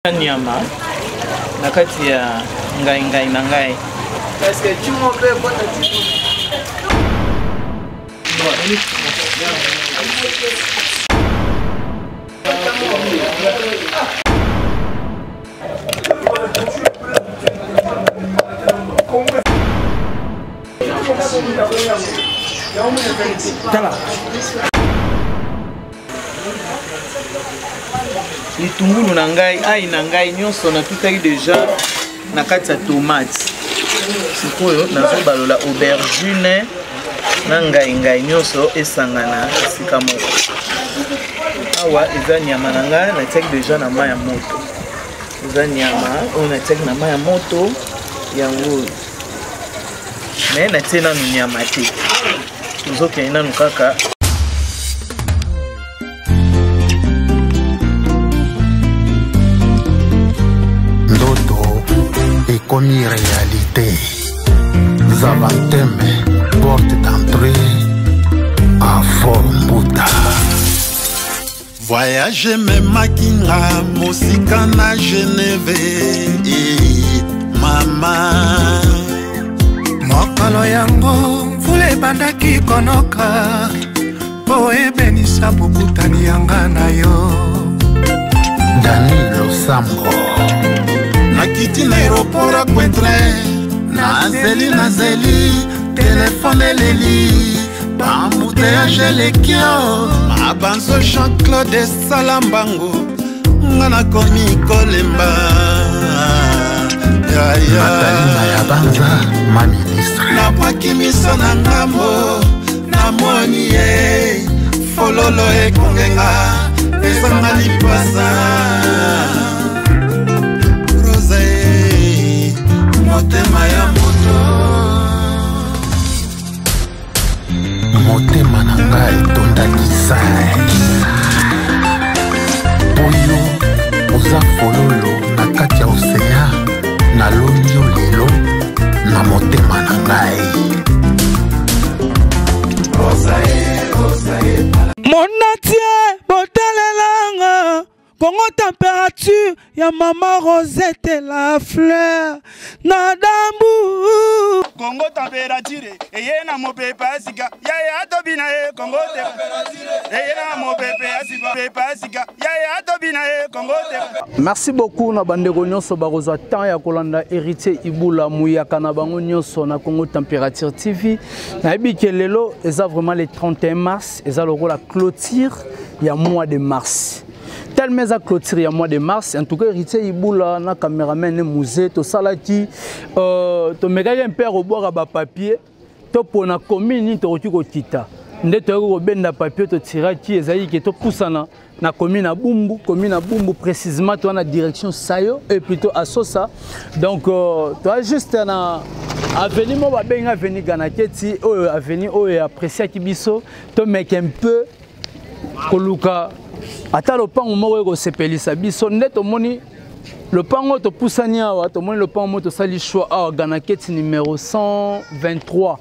Nyama na kati ya ngai ngai na ngai. Parce que tu m'en peux pas. Tala. Litungulu na ngai, ai na ngai nyonso natutaki deja na kati ya tomate. Sikoyo nazobalola aubergine na ngai ngai nyonso esangana esika moko. Awa eza nyama na ngai natiaki deja na mai ya moto. Eza nyama oyo natiaki na mai ya moto yango oyo. Mais natie nanu nyama te. Tozokende nanu kaka. Ndoto ekomi réalité. Zavateme, porte d'entrée à Fort Mbuta. Voyage ememaki nga mosika na Geneve, eh, mama. Mokolo yango mvula ebandaki konoka mpo ebenisa bokutani yanga na yo. Dani Losambo. Nakiti na aéroport ya Cointrin, nazeli nazeli, telefone eleli, bambouteillage eleki o. Mabanzo Jean-Claude esala mbangu, nga nakomi kolemba. Nathalie Mayabanza, ma ministre. Nabwaki miso na ngambo, namoni ye fololo ekongenga, ezanga lipasa. Rose, motema ya moto. Motema na ngai etondaki sai. Oyo oza fololo na kati ya océan, naloni yo lelo na motema na ngai. Monatie botalelanga Congo température ya mama Rosette la fleur na dambu. Congo température eye na mopepe ya sika yaya atobina ye. Congo eye na mopepe ya sika pepe ya sika yaya atobina ye. Congo. Merci beaucoup na bandeko nyonso bakozwa temps ya kolanda Héritier Ibula muyaka na bango nyonso na Congo Température TV. Nayebi ke lelo eza vraiment le 31 mars, eza lokola clôture ya mois de mars. Tellement eza clôture ya mois de mars, en tout cas Héritier Ibula na cameraman ne musée tosalaki tomekaki un peu kobwaka ba papier to pona commune nini tokoki kokita. Nde toyaki kobenda papier totiraki ezalaki ke topusana na commune ya Bumbu, commune ya Bumbu précisément toa na direction Sayo et plutôt à Sosa. Donc toa juste na avenue mo babengi avenue Ganaketi oyo avenue oyo appréciaki biso tomeke un peu koluka ata lopango moko ekosepelisa biso. Nde tomoni lopango topusani awa, tomoni lopango moko tosali choix awa Ganaketi numéro 123.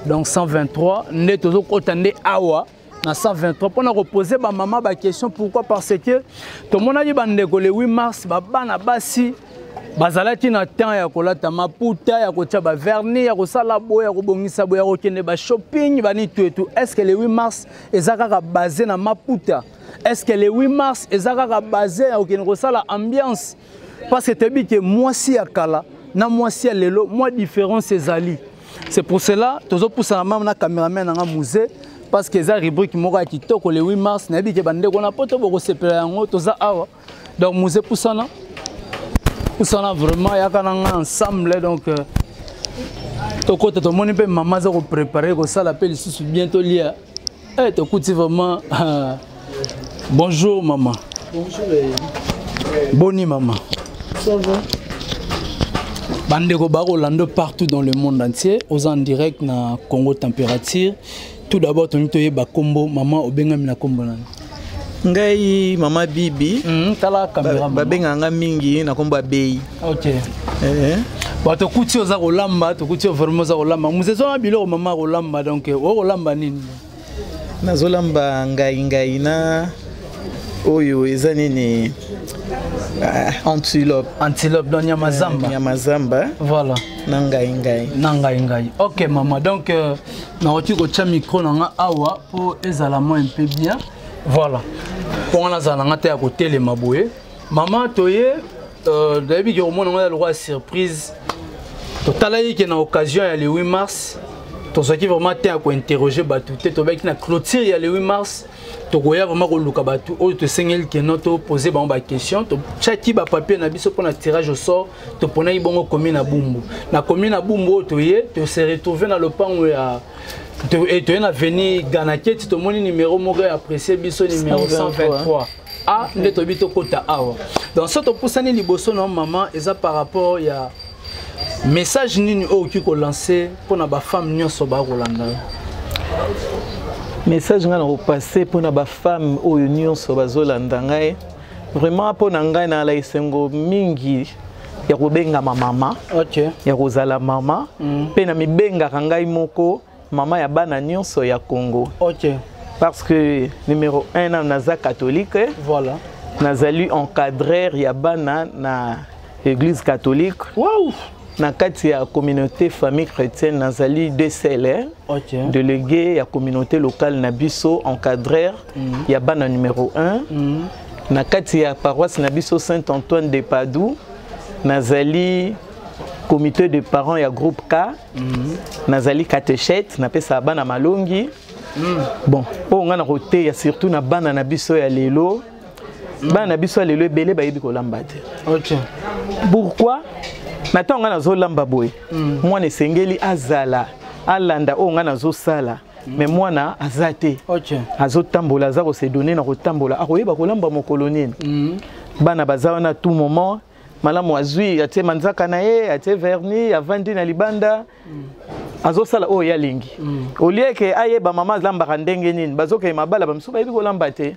Donc 123 nde tozokota nde awa na 123 mpona koposer ba mama ba question. Pourquoi? Parce que tomonaki bandeko le 8 mars ba bana basi bazalaki na temps ya kolata maputa, ya kotia ba vernis, ya kosala boye, ya kobongisa boye, ya kokende ba shopping, ba nini tout et tout. Est-ce que le 8 mars eza kaka basé na maputa? Est-ce que le 8 mars eza kaka basé ya kokende kosala ambiance? Parce que toyebi ke mwasi ya kala na mwasi ya lelo mwa différence ezali. C'est pour cela tozopusana mama na cameraman nanga musée, parce que eza rubrique moko ya kitoko le 8 mars. Nayebi ke bandeko na poto bokosepela yango, toza awa. Donc musée pusana pusana vraiment yaka na nga ensemble. Donc tokota tomoni mpe mama aza koprépare kosala mpe lisusu bien tolia. Tokuti vraiment. Bonjour maman. Bonjour. Boni maman. Ça va. Bandeko bakolanda partout dans le monde entier, oza en direct na Congo Température. Tout d'abord tolingi toyeba kombo mama, obengami na kombo nani? Ngai mama Bibi. Tala caméra, mama. Babengaka nga mingi na kombo ya Bei. Ok. Bon, tokuti oza kolamba, tokuti vraiment oza kolamba. Muzezo na biloko mama kolamba, donc okolamba nini? Nazolamba ngai ngai na oyo eza nini? Ah, antilope. Antilope, donc nyama zamba. Nyama zamba. Voilà. Na ngai ngai. Na ngai ngai. Ok mama, donc nakoki kotia micro na nga awa mpo ezala mwa un peu bien. Voilà. Mpo nga nazala na nga te ya kotelema boye. Mama toye nayebi ke komona ngo ya lokola surprise. Totalaki ke na occasion ya le 8 mars tozwaki vraiment te ya kointerroger bato te, tobaki na clôture ya le 8 mars tokoya vraiment koluka bato oyo tosengeli keno topose bango baquestion. Totiaki bapapier na biso mpona tirage au sort, toponaki bongo commune na Bumbu. Na commune na Bumbu oyo toye, tose retrouve na lopango ya toye na avenue Ganaketi, tomoni numéro moko ya apprécie biso, numéro 123 a nde toyebi tokota awa. Donc so topusani liboso na mama, eza par rapport ya message nini oyo okoki kolancer mpona bafemme nyonso bakolanda yo? Message ngai nakopase mpona bafemme oyo nyonso bazolanda ngai, vraiment mpo na ngai nala esengo mingi ya kobengama mama, ya kozala mama, mpe na mibengaka ngai moko mama ya bana nyonso ya Congo. Parce que numéro 1, nano naza catholique. Nazali encadreur ya bana na église catholique. Na kati ya communauté famille chrétienne, nazali DCL, délégué ya communauté locale na biso, encadreur ya bana numéro 1. Na kati ya paroisse na biso Saint Antoine de Padoue, nazali comité de parents ya groupe K. Nazali catéchète, napesaka bana malongi. Bon, oyo ngai na koteya surtout na bana na biso ya lelo, bana na biso ya lelo ebele bayebi kolamba te. Pourquoi? Na ntango ngai nazolamba boye, mwana esengeli azala alanda oyo ngai nazosala, mais mwana aza te. Azotambola, aza kose donner na kotambola, akoyeba kolamba mokolo nini? Bana baza wana tout moment malamu, azwi atie manzaka na ye, atie vernis, avandi na libanda, azosala oyo ye alingi, au lieu ke ayeba mama alambaka ndenge nini. Bazokende mabala, bamisusu bayebi kolamba te.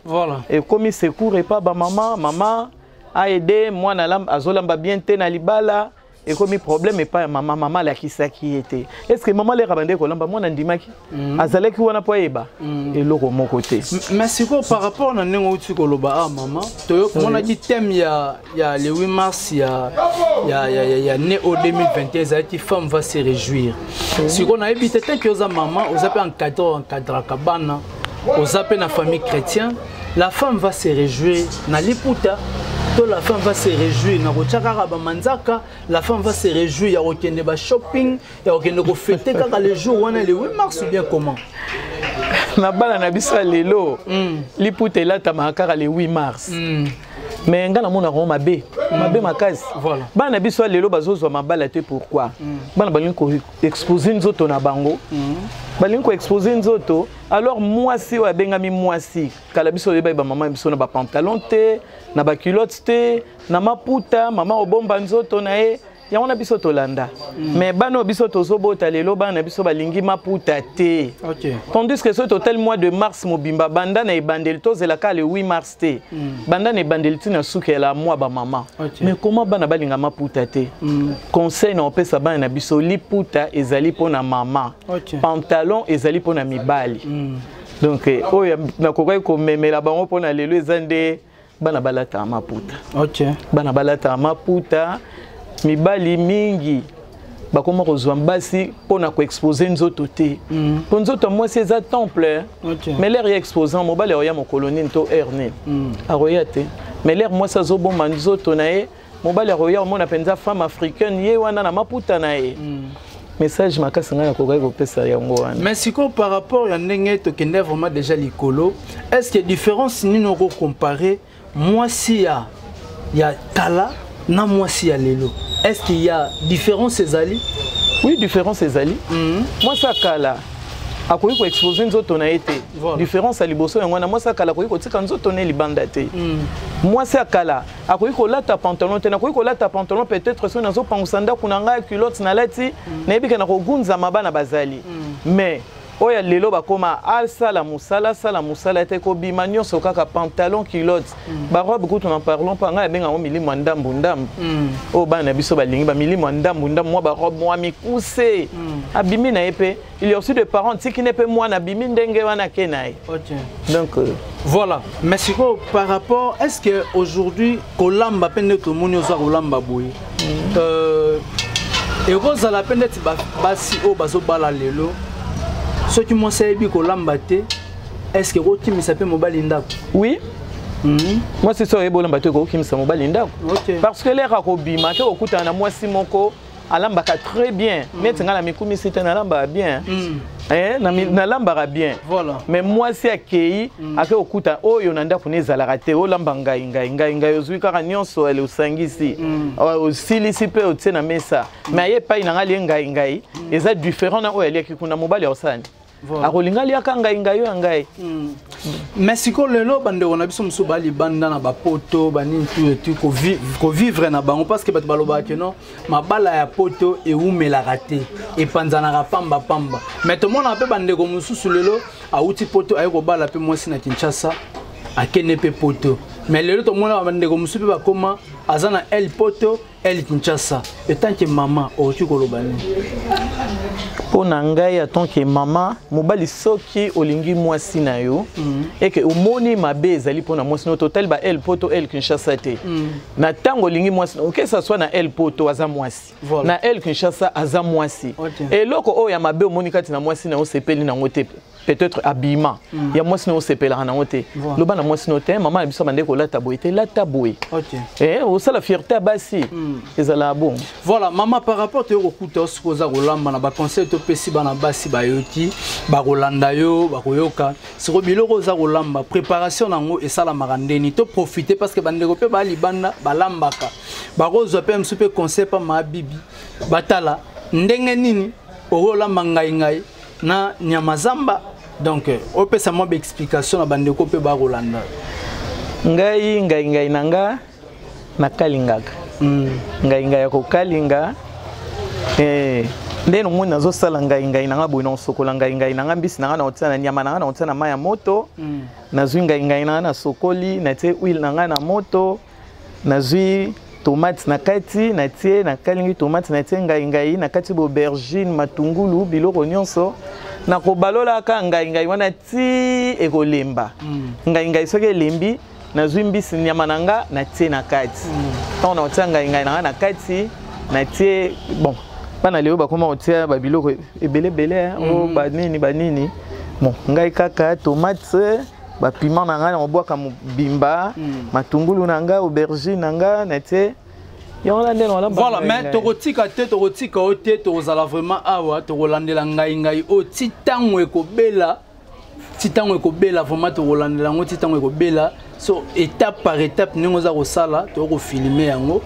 Ekomi secours epa bamama, mama aide mwana azolamba bien te na libala, ekomi problème epai ya mama, mama alakisaki ye te. Est ce que mama aleka bande kolamba, mwana andimaki, azalaki wana mpo ayeba eloko moko te? Mais sikoyo, par rapport na ndenge outi koloba, ah mama, tomonaki thème ya le 8 mars ya ne o 2021 ezalaki "Femme va se réjouir". Sikoyo nayebi te, tant que oza mama, oza mpe encadre, encadraka bana, oza mpe na famille chrétien, la femme va se réjouir na liputa to la femme va se réjouir na kotia kaka bamanzaka, la femme va se réjouir ya kokende bashopping, ya kokende kofêter kaka le jour wana le 8 mars, ou bien comment? Na bana na biso ya lelo, liputa elatamaka kaka le 8 mars. Mais ngai namonaka ngo mabe, mabe makasi. Bana na biso ya lelo bazozwa mabala te. Pourquoi? Bana balingi koexposer nzoto na bango, balingi koexposer nzoto. Alors mwasi oyo abengami mwasi, kala biso oyeba bamama biso na bapantalon te, na baculotte te, na maputa, mama obomba nzoto na ye, yango na biso tolanda. Mais bana oyo biso tozobota lelo, bana na biso balingi maputa te. Tandis que soki totali mois de mars mobimba, banda na ebandeli, tozelaka le 8 mars te, banda na ebandeli ntina sukela mwa bamama. Mais comment bana balinga maputa te? Conseil na opesa bana na biso, liputa ezali mpona mama, pantalon ezali mpona mibali. Donc oyo nakokaki komemela bango mpona lelo eza nde bana balataka maputa. Bana balataka maputa. Mibali mingi bakoma kozwa basi mpona koexposer nzoto te, mpo nzoto ya mwasi eza temple. Mais l'heure ya exposant, mobali akoya mokolo nini to heure nini? Akoya te. Mais l'heure mwasi azobomba nzoto na ye, mobali akoya komona mpenza femme africaine ye wana na maputa na ye. Message makasi ngai nakokaki kopesa yango wana. Mais sikoyo, par rapport ya ndenge tokende vraiment déjà likolo, est ce que différence nini okocompare mwasi ya kala na mwasi ya lelo? Est ce qu'il y a différence, ezali? Oui, différence ezali. Mwasi ya kala akoki koexposer nzoto na ye te. Différence ya liboso yango wana. Mwasi ya kala akoki kotika nzoto na ye libanda te. Mwasi ya kala akoki kolata pantalon te. Nakoki kolata pantalon peut-être soki nazopangusa ndako na ngai, culotte nalati, nayebi ke nakogunzama, bana bazali. Mais Oyo ya lelo bakoma asala mosala, asala mosala te, kobima nyonso kaka pantalon, culotte, barobe kutu n'en parlons pas. Ngai abenga yango milimo ya ndambu ndambu. Oyo bana na biso balingi bamilimo ya ndambu ndambu, mwa barobe mwa mikuse, abimi na ye mpe. Il y a aussi des parents tiki ne mpe mwana abimi ndenge wana, ake na ye. Donc Voilà, mais sikoyo par rapport, est ce que aujourd'hui kolamba mpe nde tomoni oza kolamba boye, ekozala mpe neti basi oyo bazobala lelo, soki mwasi ayebi kolamba te, est ce que ekokimisa mpe mobali ndako? Oui. Mwasi so oyebi olamba te, ekokimisa mobali ndako. Parce que l'heure akobima, ake kokutana na mwasi moko alambaka très bien. Neti ngai na mikumisi te, nalambaka bien. Eh, nalambaka bien. Mais mwasi akei, ake kokuta oyo na ndako ne ezalaka te, olamba ngai ngai ngai ngai, ozwi kaka nyonso, ale osangisi, osilisi mpe otie na mesa. Mais aye epai na ngai, alie ngai ngai eza différent na oyo aliaki kuna. Mobali akosala nini? Akolinga aliaka ngai ngai oyo ya ngai. Mais sikoyo lelo bandeko na biso mosusu balibanda na bapoto, banini tu etu kovivre na bango, parce que bato balobaka ke non, mabala ya poto ewumelaka te, epanzanaka pambapamba. Mais tomonaka mpe bandeko mosusu lelo awuti poto, aye kobala mpe mwasi na Kinshasa, akende mpe poto. Mais lelo tomonaka bandeko mosusu mpe bakoma aza na el poto, el Kinshasa. En tant que mama, okoki koloba nini? Mpo na ngai en tant que mama, mobali, soki olingi mwasi na yo, eke omoni mabe ezali mpo na mwasi na yo, totali ba el poto, el Kinshasa te. Na ntango olingi mwasi na yo, que ça soit na el poto aza mwasi, na el Kinshasa aza mwasi. Eloko oyo ya mabe omoni kati na mwasi na yo, osepeli nango te, peut-être habillement ya mwasi na yo osepelaka nango te, loba na mwasi na yo te: mama na biso bande kolata boye te, lata boye. Osala fierté ya basi, ezalaka bongo. Voilà, mama, par rapport toyo kokuta soki oza kolamba na baconseil topesi bana basi, bayoki, bakolanda yo, bakoyoka. Sikoyo biloko oza kolamba, préparation nango esalamaka ndeni? To profite parce que bandeko mpe baya libanda balambaka, bakozwa mpe mosusu mpe conseil pa mabibi, batala ndenge nini okolamba ngai ngai na nyama zamba. Donc opesa mwa baexplication na bandeko mpe bakolanda. Ngai ngai ngai na nga nakalingaka ngai ngai ya kokalinga. Nde nomoni nazosala ngai ngai na nga boye, nakosokola ngai ngai na nga, mbisi na nga, nakotia na nyama na nga, nakotia na mai ya moto. Nazwi ngai ngai na nga, nasokoli, natie huile na ngai na moto, nazwi tomate na kati, natie, nakalingi tomate, natie ngai ngai na kati, aubergine, matungulu, biloko nyonso. Nakobalolaka ngai ngai wana ti ekolemba. Ngai ngai soki elembi, nazwi mbisi, nyama na nga, natie na kati. Ntango nakotia ngai ngai na nga na kati, natie, bon, bana lelo bakoma kotia babiloko ebele ebele, o banini banini. Bon, ngai kaka tomate, bapiment na ngai nakobwaka mobimba, matungulu na ngai, aubergine na ngai, natie yango wana nde nalamba. Voilà, mais tokotika te, tokotika oyo te, tokozala vraiment awa, tokolandela ngai ngai oyo ti ntango ekobela, ti ntango ekobela. Vraiment tokolandela yango ti ntango ekobela. So étape par étape ndenge oza kosala, tokofilme yango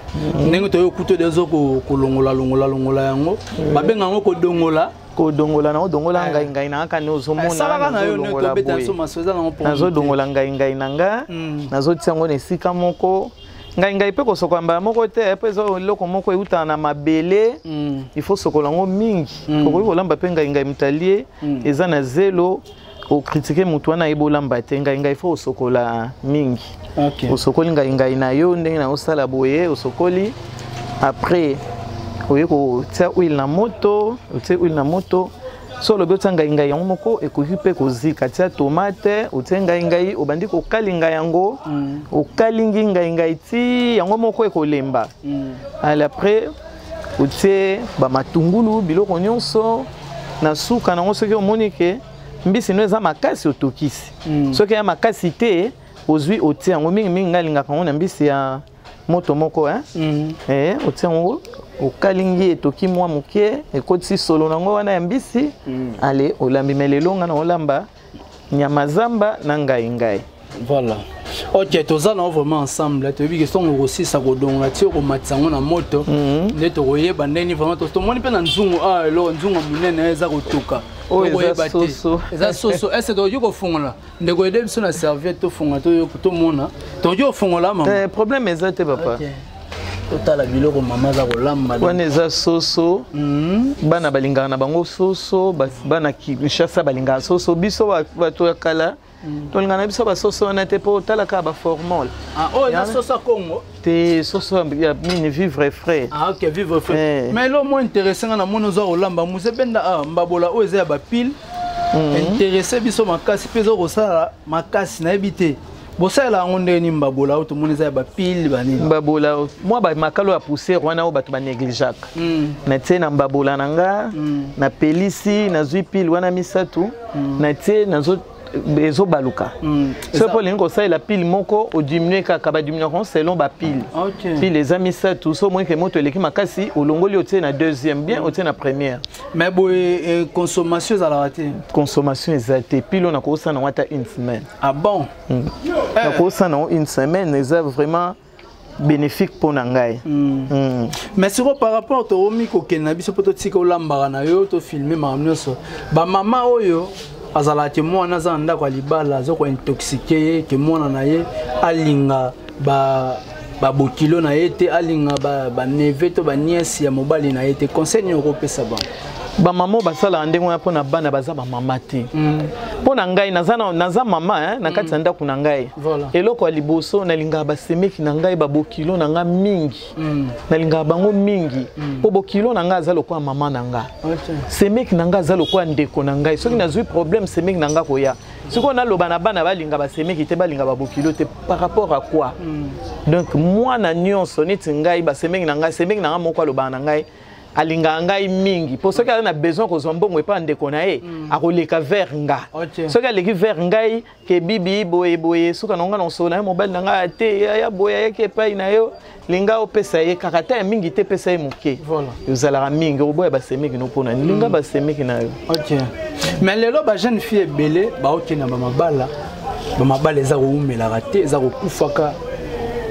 ndenge toyokuta ode ozo kolongola longola longola yango, babenga yango kodongola. Kodongola, na odongola ngai ngai na kaka nde ozomona. Salaka na yo nde tobeta biso maso, eza nango. Nazodongola ngai ngai na nga, nazotia yango na esika moko. Ngai ngai mpe kosokola mbala moko te, mpo eza eloko moko eutaka na mabele, il faut sokola yango mingi. Okoki kolamba mpe ngai ngai moto alie eza na zelo, ocritiquer motu wana ayebi olamba te. Ngai ngai faut osokola mingi. Osokoli ngai ngai na yo ndenge na osala boye, osokoli, après oye kotia huile na moto. Otie huile na moto, so olobi otia ngai ngai yango moko, ekoki mpe kozika. Tia tomate, otie ngai ngai, obandi kokalinga yango. Okalingi ngai ngai ti yango moko ekolemba. Ale, après otie bamatungulu, biloko nyonso. Na suka nango, soki omoni ke mbisi no eza makasi, otokisi. Soki eza makasi te, ozwi otie yango. Mingimingi ngai alingaka yango na mbisi ya moto moko, hein? Otie yango, okalingi, etoki mwa moke, ekotisi solo nango wana ya mbisi. Ale, olambi. Me lelo nga na olamba nyama zamba na ngai ngai. Voilà, ok, toza nango vraiment ensemble. Toyebi ke songo okosisa kodongola ti okomatisa yango na moto, nde tokoyeba ndeni vraiment. Tomoni mpe na nzungu awa, eloko nzungu ya monene eza kotoka. Oyo eza soso. Eza soso. Ese tokoki kofungola? Ndeko, ede biso na serviette, tofungola, tomona. Tokoki kofungola, mama? Problème eza te, papa. Totala biloko mama aza kolamba. Wana eza soso. Bana balingaka na bango soso, bana Kinshasa balingaka soso, biso bato ya kala tolingaka na biso basoso wana te, mpo otalaka baformole. Ah, oyo eza soso ya Congo? Te, soso ya mini vivre frais. Ah, ok, vivre frais. Mais eloko mo intéressé nga namoni oza kolamba, muse benda, ah, mbabola oyo eza ya bapile. Intéressé biso makasi mpe eza kosala makasi. Nayebi te bosalela yango ndenge nini, mbabola oyo tomoni eza ya bapile banini. Mbabola, mwa bamakalo ya poussière wana oyo bato banégligeaka, natie na mbabola na nga, napelisi, nazwi pile wana misato, natie, nazo ezobaluka. Soki mpo olingi kosalela pile moko, odiminue kaka, badiminuaka selon bapile. Pile eza misato, so omoni ke moto eleki makasi, olongoli, otie na deuxième, bien otie na première. Mais boye consommation ezalaka te? Consommation eza te. Pile oyo nakosala nango ata une semaine. Ah bon? Nakosala nango une semaine, eza vraiment bénéfique mpo na ngai. Mais sikoyo, par rapport tokomi kokende na biso mpo totika olambaka na yo, tofilme makambo nyonso, bamama oyo azalaka ke mwana aza na ndako ya libala, aza kointoxiquer ye ke mwana na ye alinga babokilo na ye te, alinga baneveux to banièces ya mobali na ye te, conseil nini okopesa bango? Bamama oyo basalaka ndenge wana mpona bana, baza bamama te. Mpo na ngai, naza mama hein, na kati ya ndako na ngai. Eloko ya liboso, nalingaka basemeki na ngai, babokilo na ngai mingi. Nalingaka bango mingi mpo bokilo na ngai aza lokola mama na ngai. Semeki na ngai aza lokola ndeko na ngai. Soki nazwi problème, semeki na ngai koya. Sikoyo naloba na bana balinga basemeki te, balinga babokilo te, par rapport à quoi? Donc mwana nyonso neti ngai, basemeki na ngai, semeki na ngai moko alobaka na ngai, alingaka ngai mingi, mpo soki aza na besoin kozwa mbongo epai ya ndeko na ye, akoleka vers nga. Soki aleki vers ngai ke bibi boye boye, suka na nga na osola na ye, mobali na ngai te, ya boye, ayaki epai na yo, linga opesa ye kaka ta ya mingi te, pesa ye moke. Ozalaka mingi oboya basemeki no mpona linga basemeki na yo. Ok, mais lelo bajeune fille ebele baokende na bamabala, bamabala eza kowumelaka te, eza kokufaka.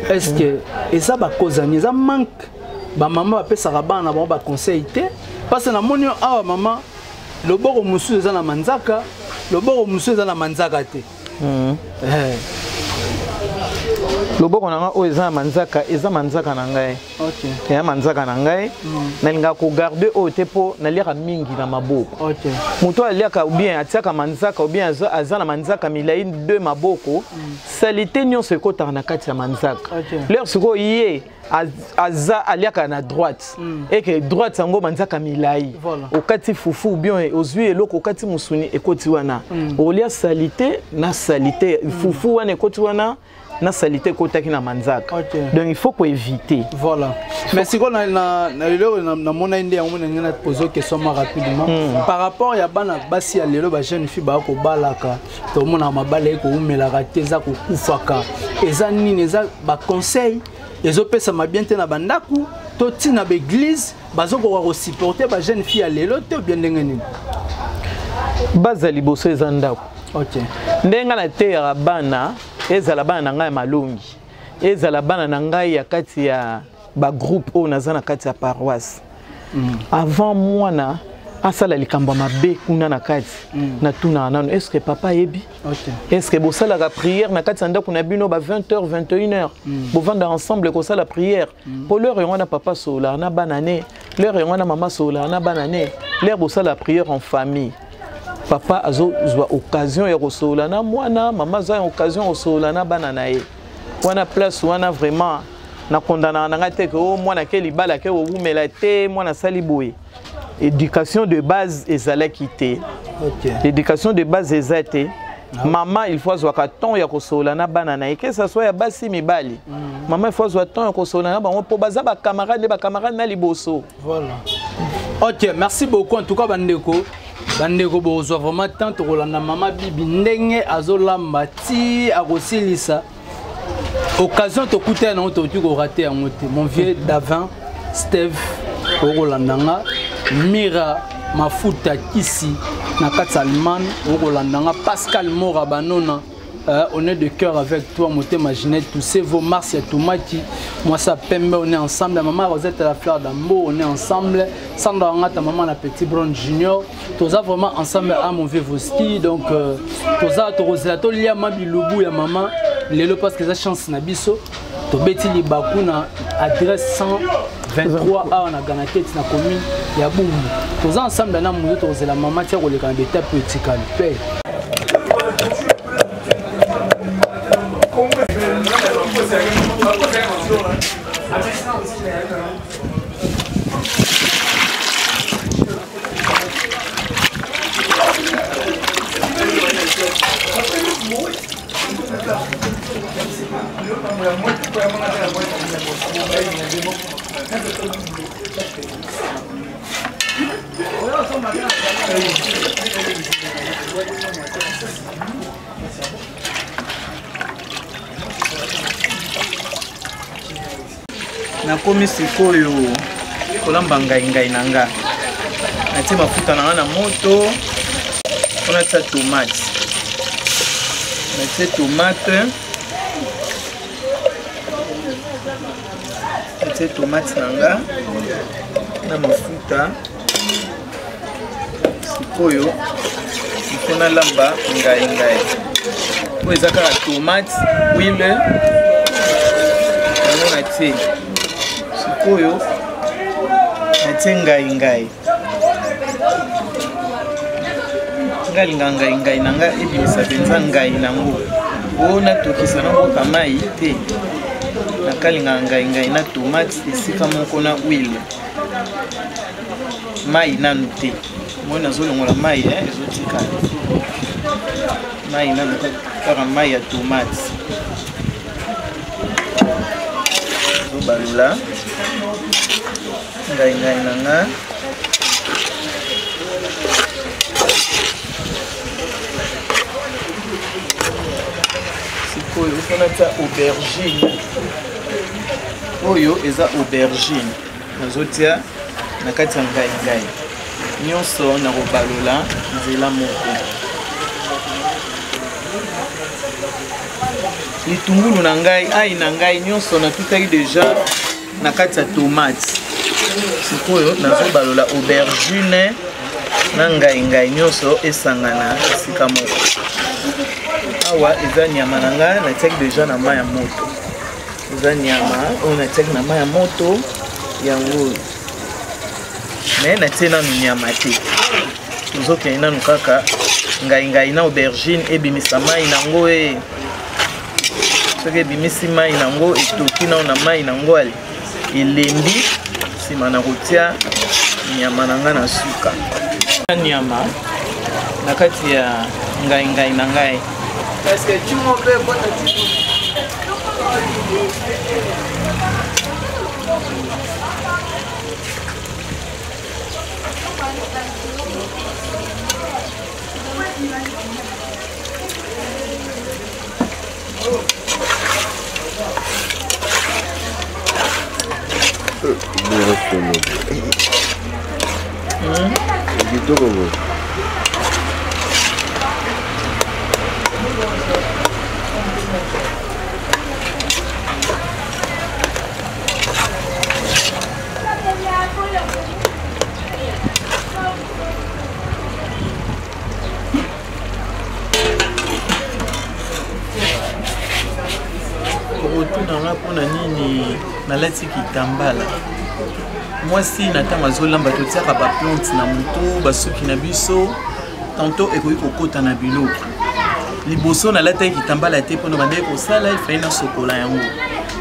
Est ce que eza bakozani, eza manque bamama bapesaka bana na bango baconseil te? Parce que namoni yo awa, mama, loboko mosusu eza na manzaka, loboko mosusu eza na manzaka te. Eh. Loboko na ngai oyo eza na manzaka, eza manzaka na ngai. Eya manzaka na ngai. Nalingaka kogarder oyo te mpo naliaka mingi na maboko. Moto oyo aliaka ou bien atiaka manzaka ou bien aza na manzaka milai, deux maboko, saleté nyonso ekotaka na kati ya manzaka. L'heure sikoyo ye aza aliaka na droite, eke droite yango manzaka milai. Okati fufu ou bien ozwi eloko, okati mosuni, ekoti wana, olia saleté na saleté, fufu wana ekoti wana na saleté ekotaki na manzaka. Donc il faut koéviter. Voilà, mais sikoyo na lelo namona nde yango ndenge na pose question ma rapidement par rapport ya bana basi ya lelo, bajeune fille baya kobalaka, tomonaka mabala ekoumelaka te, eza kokufaka. Eza nini? Eza baconseil ezopesama bien te na bandako to ntina baeglise bazokoka kosupporter bajeune fille ya lelo te, bien ndenge nini? Baza liboso eza ndako. Ndenge ngai nateyaka bana, ezala bana na ngai ya malongi, ezala bana na ngai ya kati ya bagroupe oyo naza na kati ya paroisse, avant mwana asala likambo ya mabe kuna na kati, natunaka nano: est ce que papa ayebi? Est ce que bosalaka prière na kati ya ndako na bino ba 20 h, 21 h, bovanda ensemble kosala prière? Mpo l'heure yango wana papa asololaka na bana ne, l'heure yango wana mama asololaka na bana ne, l'heure bosala prière en famille, papa azozwa occasion ya kosolola na mwana, mama azwa occasion ya kosolola na bana na ye. Wana place wana vraiment nakondanaka na ngai te ke o mwana ke libala ke owumela te, mwana asali boye. Éducation de base ezalaki te. Éducation de base eza te. Mama, il faut azwaka temps ya kosolola na bana na ye, que ça soit ya basi, mibali. Mama, il faut azwa temps ya kosolola na bango mpo baza bacamarade nde bacamarade na liboso. Voilà, ok, merci beaucoup. En tout cas, bandeko, bandeko, bozwa vraiment temps tokolanda mama Bibi ndenge azolamba ti akosilisa. Occasion tokutana nango, tokoki korater yango te. Mon vieux Davin Steve, okolanda nga, Mira Mafuta Kisi na kati ya Allemagne, okolanda nga, Pascal Mora Banona, on est de cœur avec toi. Motema Ginette Toussevo, Marcia Toumaki, moi ça Pembe, on est ensemble. Maman Rosette la fleur d'Ambo, on est ensemble. Sandra Ngata, maman la petit Brown Junior, toza vraiment ensemble à mon vieux Voski. Donc toza tokozela tolia ma bilubu ya maman lelo parce que eza chance na biso. Tobeti libaku na adresse 123 awa na Ganatete na commune ya Bumbu. Toza ensemble na mutu tokozela mama tia koleka na betape etikali. Pe Nakomi sikoyo kolamba ngai ngai na nga. Natie mafuta na nga na moto mpo natia tomate. Natie tomate, natie tomate na nga na mafuta. Sikoyo ifo nalamba ngai ngai oyo eza kaka tomate, huile yango natie. Sikoyo natie ngai ngai. Ngai alinga ngai ngai na ngai ebimisa mpenza ngai nango o natokisa nabwaka mai te. Nakalinga ngai ngai na tomate esika moko na huile, mai nanu te. Moi nazolongola mai ezotikala mai nanu kaka mai ya tomate. Nazobalola ngai ngai na nga. Sikoyo mpo natia aubergine, oyo eza aubergine nazotia na kati ya ngai ngai nyonso na kobalola nzela moko. Litungulu na ngai, ai na ngai nyonso natutaki deja na kati ya tomate. Sikoyo nazobalola aubergine na ngai ngai nyonso esangana esika moko. Awa eza nyama na ngai natiaki deja na mai ya moto. Eza nyama oyo natiaki na mai ya moto yango oyo, me natie nanu nyama te. Tozokende nanu kaka ngai ngai na aubergine ebimisa mai nango e. Soki ebimisi mai nango etoki nao na mai nango ale elembi, nsima na kotia nyama na ngai na suka. Nyama na kati ya ngai ngai na ngai. Kitoko boye. Okotuna nga mpona nini nalati kitambala. Mwasi na ntango azolamba totiaka baplante na motu, basuki na biso tantôt ekoki kokota na biloko. Liboso nalataki kitambala te mpona bandaki kosala efai nasokola yango.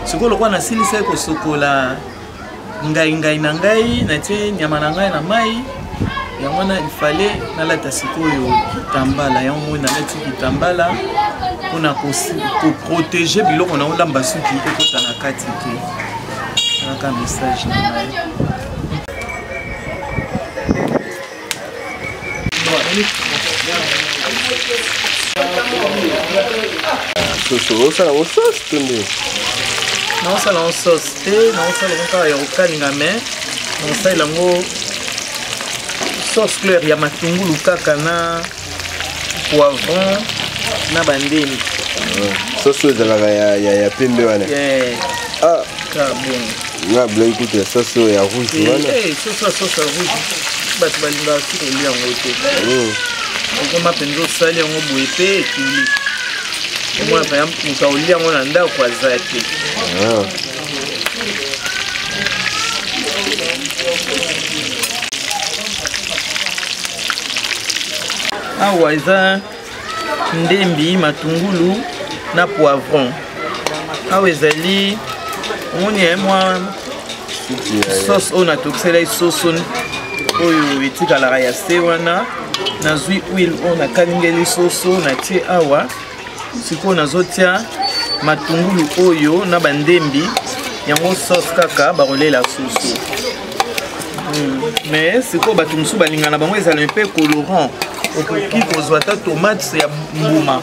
Sikoyo lokola nasilisaki kosokola ngai ngai na ngai, natie nyama na ngai na mai yango wana ifale nalata sikoyo kitambala yango. Moi nalati kitambala mpona koprotege biloko na olamba suki ekota na kati te. Kaka message na ngai. Soso osala yango sauce to nde? Naosala yango sauce te, naosala yango kaka ya kokalinga, mais naosalela yango sauce claire ya matungulu kaka na poivron na bandeni. Sauce oyo ezalaka ya pembe wana? Ah, kaka bongo. Nga bilaki kutu ya sauce oyo ya rouge wana. Sauce ya sauce ya rouge bato balingaka soki kolia yango te. Okoma mpenza osali yango boye mpe etuli. Omona mpenza moto akolia yango na ndako aza te. Ah. Awa eza ndembi, matungulu na poivron. Awa ezali omoni eh, mwa sauce oyo natokiselaki soso oyo etikalaka ya se wana. Nazwi huile oyo nakalingeli soso, natie awa. Sikoyo nazotia matungulu oyo na bandembi yango sauce kaka bakolela soso. Mais sikoyo bato mosusu balingana bango ezala mpe colorant, okoki kozwa ata tomate ya mbuma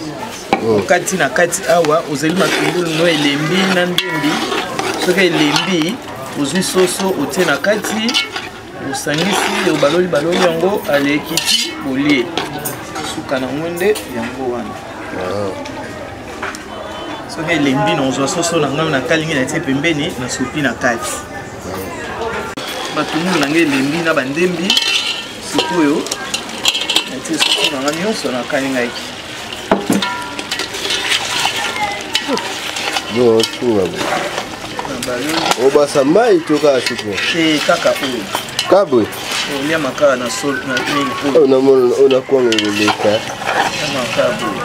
okati na kati awa. Ozali matungulu no elembi na ndembi, soki elembi ozwi soso otie na kati, osangisi, obaloli baloli yango, alekiti bolie. Suka nango nde yango wana. Soki elembi, na ozwa soso na ngai nakalingi, natie pembeni, nasopi na kati. Matungulu na ngai elembi na bandembi, sikoyo natie soso na ngai nyonso nakalingaki. Obasa mai to kaka supu? Te, kaka oyo. Kabwe olia makala na sol na nini oyo namona oyo nakwanga ekoleka. Makala boye,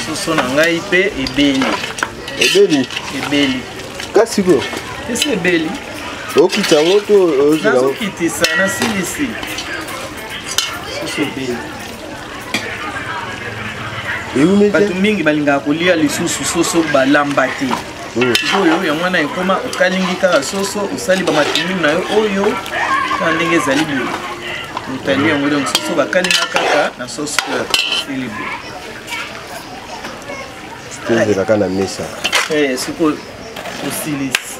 soso na ngai mpe ebeli. Ebeli? Ebeli. Kasi ko esi ebeli. Okita yango to ozela? Nazokitisa, nasilisi, soso ebeli. Bato mingi balingaka kolia lisusu soso balamba te. Sikoyo yango wana ekoma okalingi kaka soso, osali bamatungulu na yo oyo kaka ndenge ezali boye, otali yango. Donc soso bakalinga kaka na sauce oyo, esili boye. Tozelaka na mesa. Sikoyo osilisi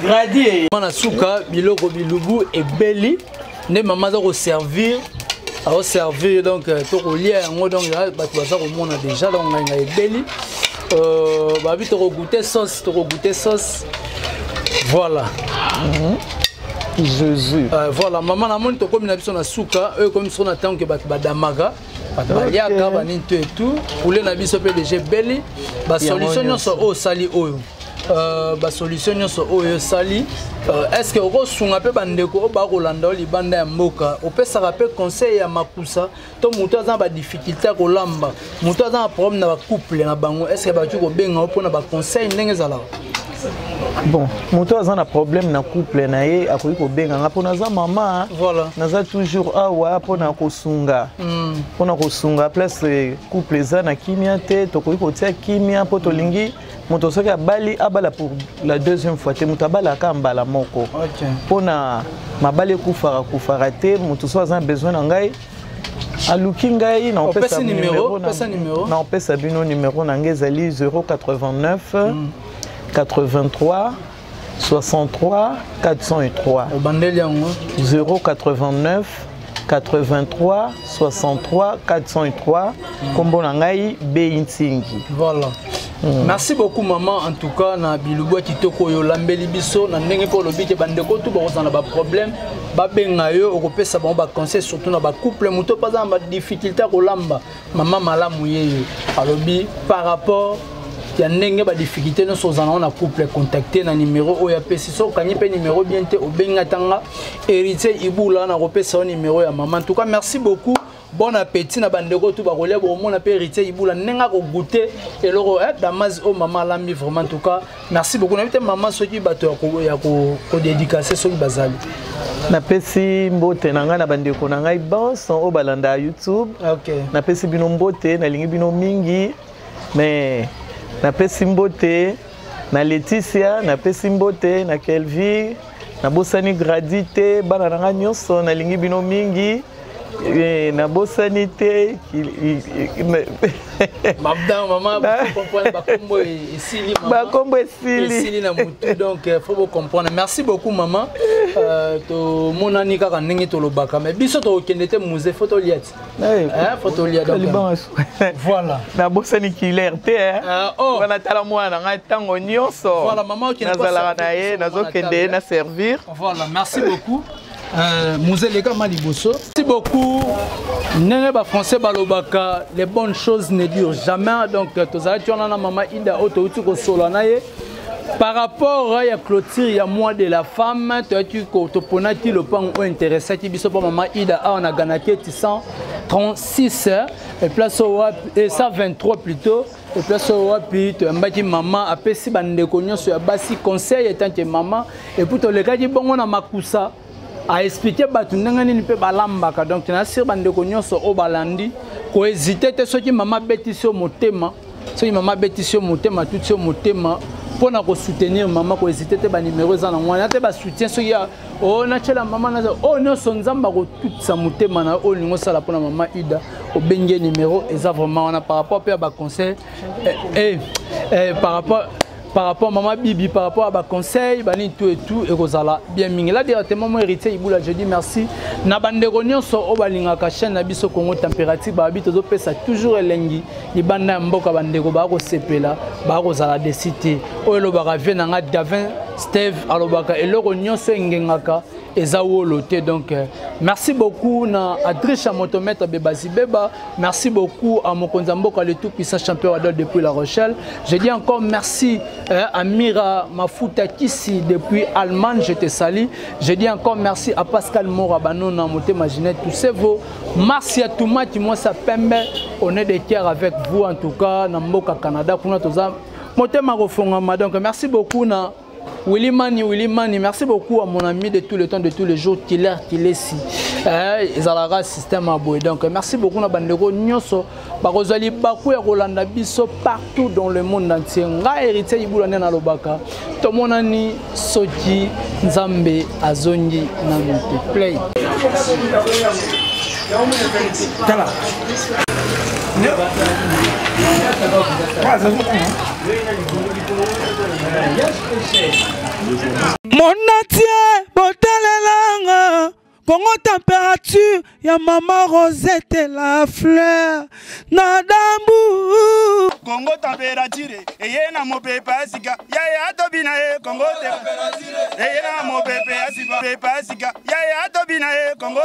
gradi na suka biloko bilubu ebeli nde mama aza koservir, aoservir. Donc tokolia yango. Donc bato baza komona déjà. Donc ngai ngai ebeli, babi tokogoûter sauce, tokogoûter sauce, voilà. Jésus. Voilà mama, namoni tokomi na biso na suka oyo ekomi biso na ntango ke bato badamaka, bato baliaka banini to etu poulet na biso mpe déjà ebeli. Basolution nyonso oyo osali oyo, basolution nyonso oyo osali, est ce que okosunga mpe bandeko oyo bakolanda oyo libanda ya mboka? Opesaka mpe conseil ya makusa to moto aza na badifficulté ya kolamba, moto aza na problème na bacouple na bango, est ce que bakoki kobenga yo mpona baconseil ndenge ezalaka? Bon, moto aza na problème na couple na ye akoki kobenga nga mpo naza mama. Voilà. Naza toujours awa mpona kosunga, mpona kosunga. Place couple eza na kimia te, tokoki kotia kimia, mpo tolingi moto soki abali, abala pour la deuxième fois te. Moto abalaka mbala moko, mpona mabala ekufaka kufaka te. Moto so aza na besoin na ngai, aluki ngai, naopesa bino numéro na ngai, ezali 089 83 63 403. Obandeli yango. 089 83 63 403. Nkombo na ngai Bei Ntingi. Voilà. Merci beaucoup maman, en tout cas na bilubu ya kitoko oyo olambeli biso na ndenge mpo olobi ke bandeko tu bakozala na baproblème, babenga yo, okopesa bango baconseil, surtout na bacouple. Moto mpo aza na badifficulté ya kolamba, mama malamu yeyo alobi par rapport ya ndenge badifficulté nyonso ozala nango na couple, contacte na numéro oyo apesi. So okangi mpe numéro bien te, obengi atanga Héritier Ibula, na kopesa yo numéro ya mama. En tout cas merci beaucoup, bon appétit na bandeko tu bakolia. Bokomona mpe Héritier Ibula ndenge akogoûter eloko damas oyo mama alambi. Vraiment, en tout cas merci beaucoup. Nayebi te mama soki bato ya kodédicace soki bazali. Napesi mbote na ngai na bandeko na ngai banso oyo balanda YouTube. Napesi bino mbote, nalingi bino mingi. Mais napesi mbote na Leticia, napesi mbote na Kelvi, nabosani Gradi te, bana na ngai nyonso, nalingi bino mingi. Nabosani te. Mama, bakombo esili. Bakombo esili. Esili na mutu, donc faut bocomprendre. Merci beaucoup mama. Tomonani kaka ndenge tolobaka, mais biso tokokende te musée, faut tolia ti, faut tolia, donc voilà. Nabosani kiler te wana, tala mwana na ngai ntango nyonso nazalaka na ye, nazokende ye na servir. Voilà, merci beaucoup. Muze leka ma liboso. Merci beaucoup. Ndenge ba français balobaka, les bonnes choses ne durent jamais. Donc tozalaki wana na mama Ida oyo touti kosola na ye par rapport ya clôture ya mois de la femme. Toyaki, toponaki lopango oyo intéressaki biso mpo mama Ida awa na Ganaketi 136 et place oyo wapi, et 123 plutôt, et place oyo wapi toyambaki mama, apesi bandeko nyonso ya basi conseil en tant que mama. Et puis tolekaki bongo na makusa, aexpliquer bato ndenge nini mpe balambaka. Donc nasir bandeko nyonso oyo balandi, kohésiter te. Soki mama abetisi yo motema, soki mama abetisi yo motema, tuti yo motema mpona kosoutenir mama, kohésiter te. Banimero eza nango wana te, basoutien soki oyo natiela mama na oyo nyonso, Nzambe akotutisa motema na oyo olingi osala mpona mama Ida. Obenge, nimero eza vraiment wana. Par rapport mpe ya baconseil, par rapport mama Bibi, par rapport à baconseil banini, tout et tout ekozala bien mingi. Là directement, moi Héritier Ibula, je dis merci na bandeko nyonso oyo balingaka chaîne na biso Congo Température. Babi tozopesa toujours elengi libanda ya mboka, bandeko baa kosepela, baa kozala desi te. Oyo elobaka vie na nga Davin Steve, alobaka eloko nyonso engengaka eza wolo te. Donc merci beaucoup na Adricha Motomètre Bebazi Beba, merci beaucoup à mokonzi ya mboka, le tout puissant champion Adol depuis La Rochelle. Je dis encore merci à Mira Mafuta Kisi depuis Allemagne, je te salue. Je dis encore merci à Pascal Morabanona Motema Ginette Toussevo, Marcia Toumati moi sa pembe, on est de cœur avec vous. En tout cas na mboka Canada kuna toza motema kofongama. Donc merci beaucoup na Willy Mani, Willy Mani, merci beaucoup à mon ami de tout le temps, de tous les jours, Tiller Tilesi. Ezalaka système à boye. Donc merci beaucoup na bandeko nyonso bakozali baku ya kolanda biso partout dans le monde entier. Nga Héritier Ibula nde nalobaka. Tomonani soki Nzambe azongi nanu te. Play. Tala. Monatie botalelanga Kongo Température ya mama Rosette la fleur na dambu. Kongo Température eye na mopepe ya sika, yaya tobina ye. Kongo eye na mopepe ya sika, pepe ya sika, yaya tobina ye. Kongo.